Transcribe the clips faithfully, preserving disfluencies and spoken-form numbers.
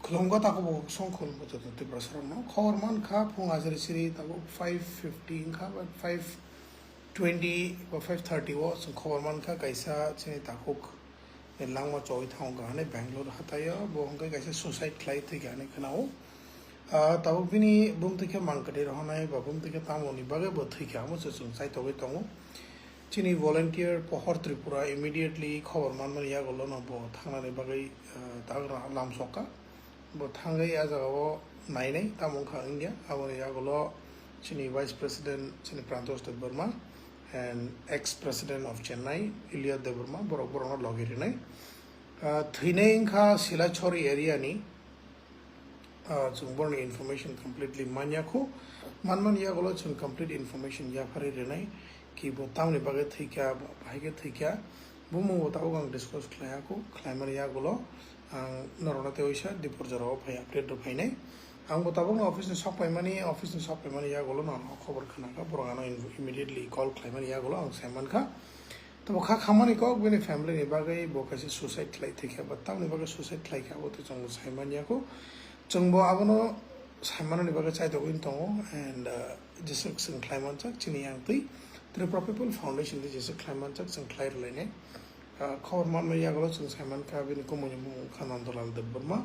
Khulumkha takhuk bukhuk song, khulumkha joto Tiprasarokno. Khobor mankha phung ajri siri tabuk five fifty wngkha ba five twenty ba five thirty o chwng khobor mankha kaisa chini takhuk ni langma chowui thango kahani Bangalore hataio, bo hwnkhe kaisa suicide khlai thwikha hinwi khwnao. Ah, tabuk bini bumtwi khe mang kwtwi rohornai ba bumtwi khe tamoni bagwi bo thwikha, omo se chwng chaitogwi tongo. Chini volunteer Pohor Tripura immediately khobor manmani yagulono bo thangnani bagwi, ah, tabuk lamsokha. Bo thangwi ah jagao nainai tamo wngkha wngya, aboni yagulo chini Vice President chini Prantosh Debbarma and ex President of Chennai Ilya Debbarma, borok borokno logi rinai. Ah, thwinai wngkha Silachori area ni. Ah, chwng borokni information completely manya kho. Manmani yagulo chwng complete information yapharwi rinai. Ki bo tamni bagwi thwikha, bo bahai khe thwikha. Bumung bo tabuk ang discuss khlaiya kho. Khlaimani yagulo ang norokno tei oisa dipor jorao phai update rw phainai. Ang bo tabukno office ni sok paimani, office ni sok paimani yagulo no ang khobor khwnakha. Borok ano immediately call khlaimani yagulo ang saimankha. Tamo kha khamani kok bini family ni bagwi bo kaisa suicide khlai thwikha ba tamni bagwi suicide khlai kha, abo to chwng sai manya kho. Chwng bo abono sai manani bagwi chaitogwi tongo and, uh, jesa chwng khlai manjak chini yang twi Tripura People Foundation twi jesa khlai manjak chwng khlai rwlainai. Uh, khobor manmani yagulo chwng sai mankha bini kumui ni bumung kha Nandalal Debbarma,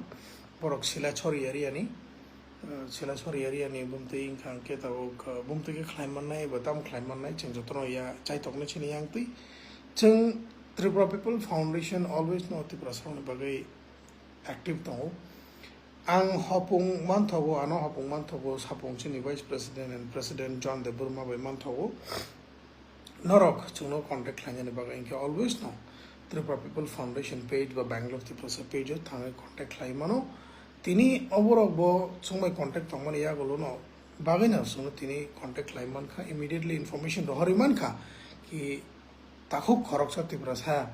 borok Silachori area ni. Ah, Silachori area ni bumtwi wngkha hwnkhe tabuk, ah, bumtwi khe khlai mannai eba tamo khlai mannai, chwng jotono ya chaitoknai chini yang twi. Chwng Tripura People Foundation always no Tiprasarokni bagwi active tongo. Ang hopung manthogo, ano hopung manthogo, sapung chini Vice President and President John Debbarma bai manthogo. Norok chwngno contact khlainani bagwi hinkhe always no Tripura People Foundation page ba Bangalore Tiprasa page o thangwi contact khlai mano. Tini oborok bo chwngbai contact tongmani yagulo no bagwi no chwngno tini contact khlai mankha, immediately information rohorwi mankha ki takhuk khoroksa Tiprasa,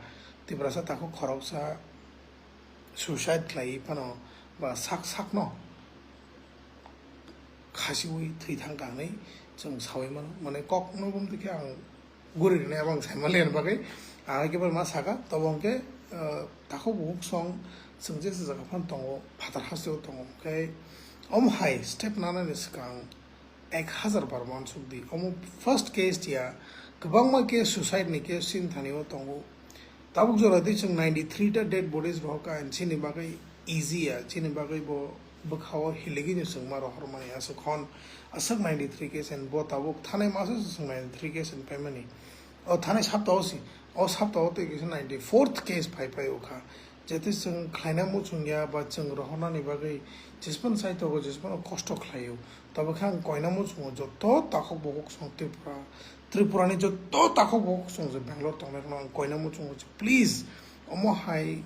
Tiprasa takhuk khoroksa suicide khlaiwi phano ba sak sakno khasiwi thwi thangkha hinwi chwng saui mano. Mane kokno bumtwi khe ang guri rwnai abo ang saimaliani bagwi. Ang khe ma saka, tobo hwnkhe, ah, takhuk bukhuk song chwng jesa jaga phano tongo, phatar hasteo tongo. Hwnkhe omo hai step nanani swkang ek hazar bar uansuk di. Omo first case ya, kwbangma case suicide ni case chini thani o tongo. Tabuk jora di chwng ninety three ta dead bodies rohorkha, and chini bagwi easy ya, chini bagwi bo bwkhao hiligwi no chwng ma rohormani aswk hwn, aswk ninety three case, and bo tabuk thanai maso se chwng ninety three case and paimani. O thanai sapta o si, o sapta o twi kisa ninety fourth case phai phai o kha. Jete chwng khlaina muchung ya ba chwng rohornani bagwi jesphano chaitogo, jesphano kosto khlaio. Tobo khe ang koina muchungo joto takhuk bukhuk song Tripura, Tripura ni joto takhuk bukhuk song je Bangalore tongnai rokno ang koina muchungo je, please, omo hai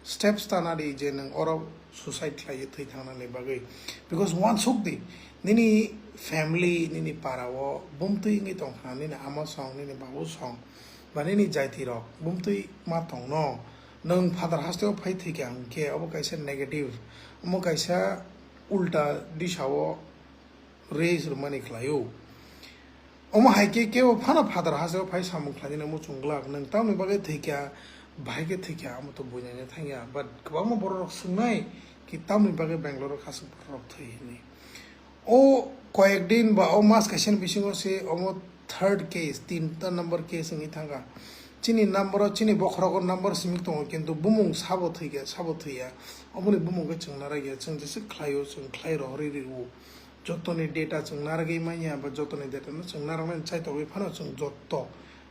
steps ta na di je nwng oro suicide khlaiwi thwi thangnani bagwi. Because uansuk di, nini family, nini para o bumtwi wngwi tongkha, nini ama song, nini babu song, ba nini jaiti rok bumtwi ma tongno. Nwng phatar hasteo phai thwikha hwnkhe obo kaisa negative, omo kaisa ulta disao rwi rwmani khlaio. Omo hai khe kebo phano phatar hasteo phai samung khlainani muchung glak, nwng tamni bagwi thwikha, bahai khe thwikha, amo to buinani thangya. But kwbangma borok rok swngnai ki tamni bagwi Bangalore o khaswk borok rok thwi hinwi. O koyek din ba o mas kaisani bisingo se omo third case, tinta number case wngwi thangkha. Chini number o, chini bokhorogo number simi tongo, kintu bumung sabo thwikha, sabo thwiya. Oboni bumung khe chwng narwkya, chwng jesa khlaio, chwng khlai rohorwi rwo. Jotoni data chwng narwgwi manya ba jotoni data no chwng narwknani chaitogwi phano chwng joto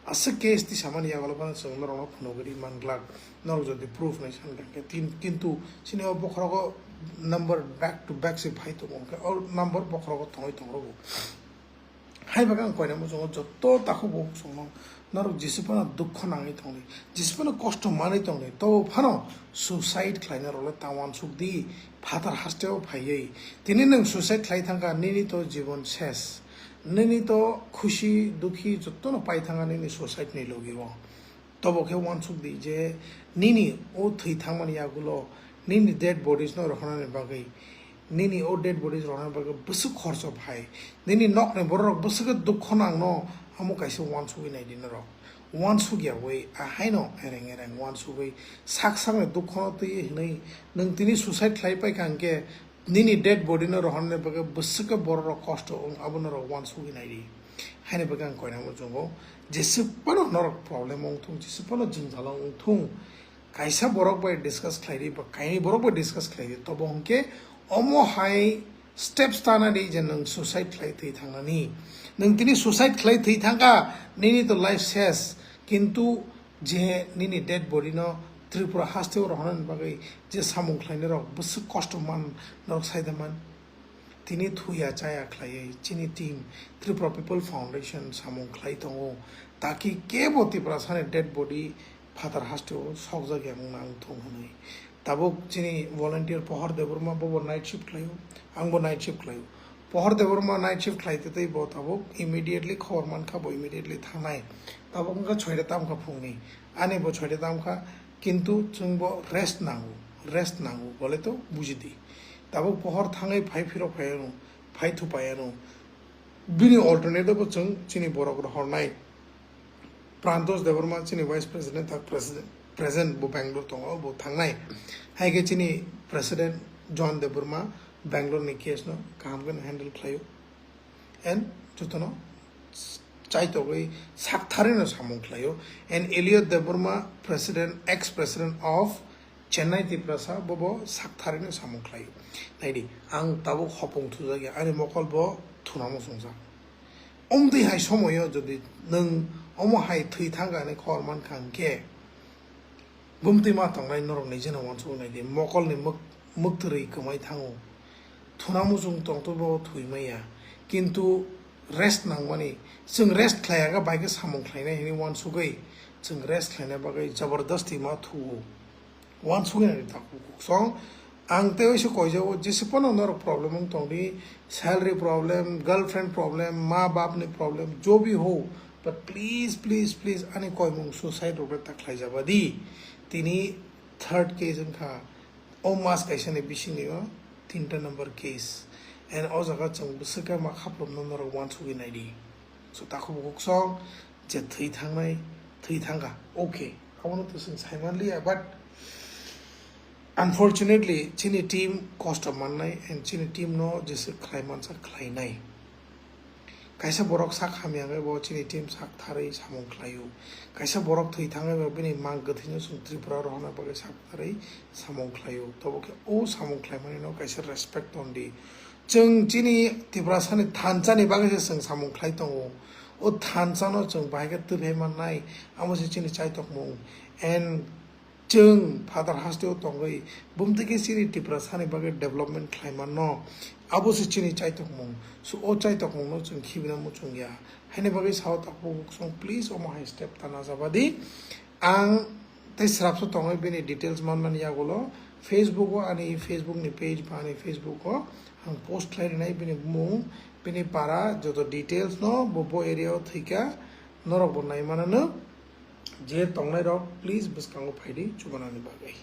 aswk case tisamani yagulo phano chwng norokno phunugwi man glak. Norok jodi proof nai san kha khe tin-, kintu chini o bokhorogo number back to back se phai tongo, hwnkhe o number bokhorogo tongwi tongo bo. Hai bagwi ang koina muchungo joto takhuk bukhuk songno norok jesa phano dukho nangwi tongdi, jesa phano kosto manwi tongdi, tobo phano suicide khlaina rokle ta uansuk di, phatar hasteo phaiwi. Tini nwng suicide khlai thangkha, nini to jibon ses, nini to khusi dukhi jotono pai thangkha nini suicide ni logi o. Tobo khe uansuk di je nini o thwi thangmani yagulo nini dead bodies no rohornani bagwi, nini o dead bodies rohornani bagwi bwswk khorcho phai, nini nokni borok rok bwswk khe dukho nangno, amo kaisa uansugwi naidi norok. Uansukyawi ahaino ereng ereng uansugwi sak sakni dukhono twi hwnwi nwng tini suicide khlai paikha hwnkhe nini dead body no rohornani bagwi bwswk khe borok rok kosto wng abo norok uansugwi naidi. Haini bagwi ang koina muchungo jeswk phano norok problem wng thung jeswk phano jwngjal wng thung kaisa borok bai discuss khlaidi ba kainwi borok bai discuss khlaidi tobo hwnkhe omo hai steps tana di je nwng suicide khlai thwi thangnani. Nwng tini suicide khlai thwi thangkha, nini to life ses, kintu je nini dead body no Tripura haste o rohornani bagwi je samung khlainai rok bwswk kosto man norok saida man. Tini thuya chaya khlaiwi chini team Tripura People Foundation samung khlai tongo, taki kebo Tiprasani dead body phatar haste o sokjak ya wngna wng thung hwnwi. Tabuk chini volunteer Pohor Debbarma bobo night shift khlaio, angbo night shift khlaio. Pohor Debbarma night shift khlai tei bo tabuk immediately khobor mankha bo immediately thangnai. Tabuk wngkha soita tamkha phungni, ani bo soita tamkha, kintu chwngbo rest nango, rest nango, bole to bujidi. Tabuk Pohor thangwi phai phirok phaiano, phai thupaiano. Bini alternate bo chwng chini borok rohornai. Prantosh Debbarma chini vice president tak president, present bo Bangalore tongo bo thangnai. Hai khe chini president John Debbarma Bangalore ni case no kaham khe handle khlaio. And jotono chaitogwi saktharino samung khlaio. And Elliot Debbarma president, ex president of Chennai Tiprasa bobo saktharino samung khlaio. Naidi ang tabuk hopung thujak ya ani mokol bo thuna muchungjak. Omtwi hai somoyo jodi nwng omo hai thwi thangkha hinwi khobor mankha hwnkhe bumtwi ma tongnai norok nijeno uansukwi naidi mokolni mwk-, mwktwrwi kwmai thango. Thuna muchung tongtwi bo thwi maya. Kintu rest nangmani. Chwng rest khlaiya khe bai khe samung khlainai hinwi uansugwi chwng rest khlaina bagwi jabardasti ma thuo. Uansugwi nai takhuk song. Ang tei waisa koijago jesa phano norok problem wng tongdi, salary problem, girlfriend problem, ma bapni problem, jo bhi ho, but please, please, please ani koimung suicide rok ta khlaijaba di. Tini third case wngkha. O mas kaisa ni bisingni o tinta number case. And o jaga chwng bwswk khe ma khaplopno norok uansugwi naidi. So takhuk bukhuk song je thwi thangnai, thwi thangkha. Okay, abono to chwng saimanliya, but unfortunately chini team kosto mannai and chini team no jesa khlai mansa khlainai. Kaisa borok sak hamya wngwi bo chini team sak tharwi samung khlaio. Kaisa borok thwi thangwi bo bini mang kwthwino chwng Tripura rohorna bagwi sak tharwi samung khlaio. Tobo khe o samung khlaimanino kaisa respect tondi. Chwng chini Tiprasani thansa ni bagwi se chwng samung khlai tongo. O thansa no chwng bahai khe twphai mannai, amo se chini chaitokmung. And chwng phatar haste o tongwi bumtwi khe chini Tiprasani bagwi development khlai manno. Abo se chini chaitokmung. So o chaitokmung no chwng khibina muchung ya. Haini bagwi sao takhuk song, please omo hai step ta najaba di. Ang tei srapsa tongwi bini details manmani yagulo Facebook o ani Facebook ni page ba ani Facebook o ang post khlai rinai bini bumung, bini para joto details no bo bo area o thwikha norok bo nai manano. Je tongnai rok please bwskango phaidi chubanani bagwi.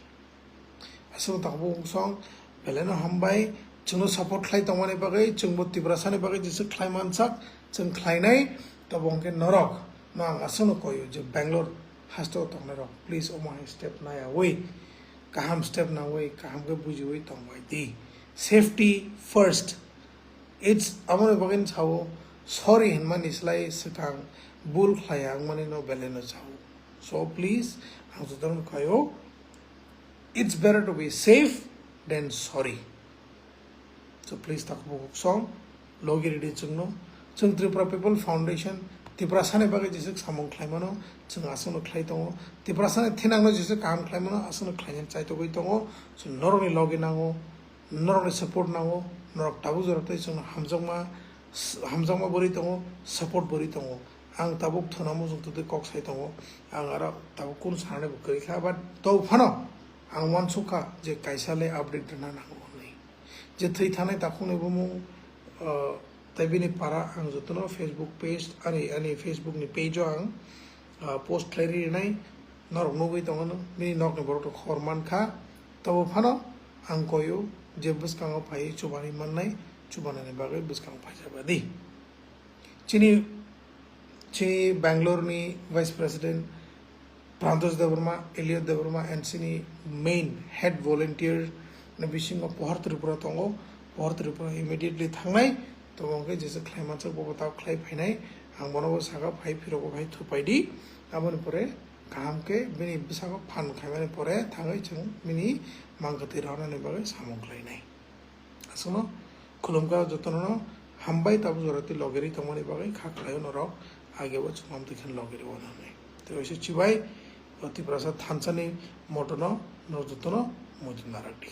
Aswk takhuk song belai no hambai chwngno support khlai tongmani bagwi, chwngbo Tiprasani bagwi jesa khlai mansak chwng khlainai. Tobo hwnkhe norok no ang aswkno koyo je Bangalore haste o tongnai rok please omo hai step nayawi kaham step nawi kaham khe bujiwi tongbai di. Safety first. It's aboni bagwi sao sorry hinmani slai swkang bul khlaiya wngmani no belai no sao. So please ang jotono khaio, it's better to be safe than sorry. So please takhuk bukhuk song logi ridi chwngno. Chwng Tripura People Foundation Tiprasani bagwi jesa samung khlaimano chwng aswkno khlai tongo. Tiprasani thinangno jesa kaham khlaimano aswkno khlainani chaitogwi tongo. So norokni logi nango, norokni support nango, norok tabuk jorok tei chwngno hamjakma, hamjakma bwrwi tongo, support bwrwi tongo. Ang tabuk thuna muchung twi kok sai tongo, ang aro tabuk kunu sanani bo kwrwi kha, but to phano ang uansukha je kaisa le update rwna nango hwnwi. Je thwi thanai takhukni bumung, uh, tei bini para ang jotono Facebook page, ani, ani Facebook ni page o ang, uh, post khlai rinai, norok nugwi tongo, bini nokni borok rok khobor mankha, tobo phano ang koyo je bwskango phaiwi chubanwi mannai, chubanani bagwi bwskango phaijaba di. Chini Chini Bangalore ni Vice President Prantosh Debbarma, Elliot Debbarma and chini main head volunteer ni bisingo Pohor Tripura tongo. Pohor Tripura immediately thangnai, tongwi hwnkhe jesa khlai mansak bobo tabuk khlai phainai. Ang bono bo sakha, phai phirok bo phai thupai di. Aboni pore kaham khe bini bwsako phan khaimani pore thangwi chwng bini mangkwtwi rohornani bagwi samung khlainai. Aswkno khulumkha jotono hambai tabuk jora twi logeri tongmani bagwi kha khlaio norok agebo chwng amtwi khe logeri o nangnai. Tei waisa chibai o Tiprasa thansani motono norok jotono muitu narak di.